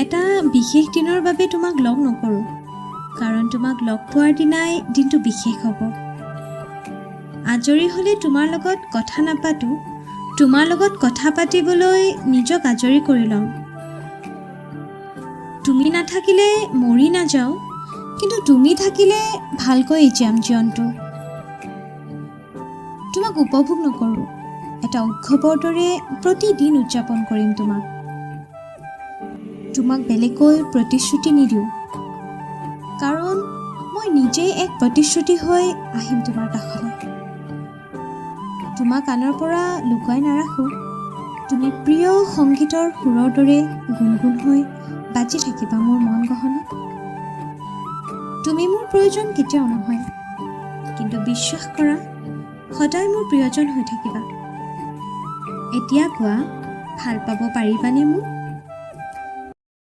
এটা বিশেষ দিনৰ বাবে তোমাক লগ নকৰোঁ, কাৰণ তোমাক লগ পোৱাৰ দিনাই দিনটো বিশেষ হ'ব। আজৰি হ'লে তোমাৰ লগত কথা নাপাতোঁ, তোমাৰ লগত কথা পাতিবলৈ নিজক আজৰি কৰি ল'ম। তুমি নাথাকিলে মৰি নাযাওঁ, কিন্তু তুমি থাকিলে ভালকৈ জীয়াম জীৱনটো। তোমাক উপভোগ নকৰোঁ, এটা উৎসৱৰ দৰে প্ৰতিদিন উদযাপন কৰিম তোমাক। তোমাক বেলেগকৈ প্ৰতিশ্ৰুতি নিদিওঁ, কাৰণ মই নিজেই এক প্ৰতিশ্ৰুতি হৈ আহিম তোমাৰ কাষলৈ। তোমাক আনৰ পৰা লুকুৱাই নাৰাখোঁ, তুমি প্ৰিয় সংগীতৰ সুৰৰ দৰে গুণগুণ হৈ বাজি থাকিবা মোৰ মন গহনাত। তুমি মোৰ প্ৰয়োজন কেতিয়াও নহয়, কিন্তু বিশ্বাস কৰা, সদায় মোৰ প্ৰিয়জন হৈ থাকিবা। এতিয়া কোৱা, ভাল পাব পাৰিবানে মোক?